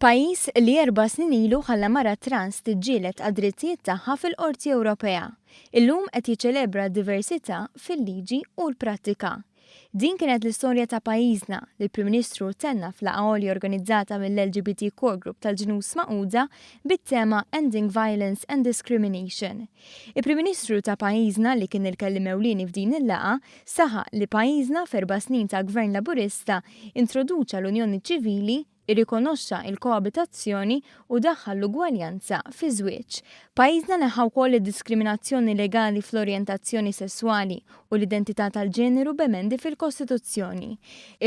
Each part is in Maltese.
Pajjiż li erba' snin ilu ħalla mara trans tiġġieled għad-drittijiet tagħha fil-Qorti Ewropea, illum qed jiċċelebra d-diversità fil-liġi u l-prattika. Din kienet l-istorja ta' pajjiżna li l-Prim Ministru tenna f'laqgħa għolja organizzata mill-LGBT Core Group tal-Ġnus Magħquda bit-tema Ending Violence and Discrimination. Il-Prim Ministru ta' pajjiżna li kien il-kelliem ewlieni f'din il-laqgħa saħaq li pajjiżna f'erba' snin ta' Gvern Laburista introduċa l-Unjoni Ċivili, irrikonoxxa l-koabitazzjoni u daħħal l-ugwaljanza fiż-żwieġ. Pajjiżna neħħa wkoll id-diskriminazzjoni legali fl-orjentazzjoni sesswali u l-identità tal-ġeneru b'emendi fil-Kostituzzjoni.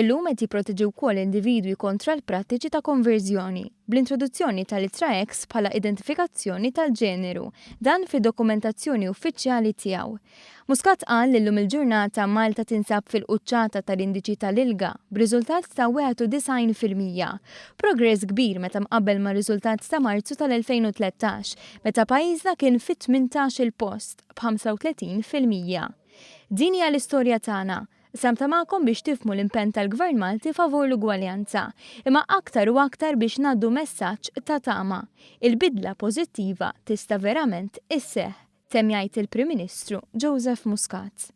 Illum qed jipproteġi wkoll individwi kontra l-prattiċi ta' konverżjoni, bl-introduzzjoni tal-ittra X bħala identifikazzjoni tal-ġeneru, dan fid-dokumentazzjoni uffiċjali tiegħu. Muscat qal li llum il-ġurnata Malta tinsab fil-quċċata tal-indiċi tal-ILGA b'riżultat ta' 91%. Progress kbir meta mqabbel mar-riżultat ta' Marzu tal-2013 meta pajjiżna kien fit-18-il post b'35%. Din hija l-istorja tagħna. Qsamtha magħkom biex tifhmu l-impenn tal-Gvern Malti favur l-ugwaljanza, imma aktar u aktar biex ngħaddu messaġġ ta' tama. Il-bidla pożittiva tista' verament isseħħ. Temm jgħid il-Prim Ministru Joseph Muscat.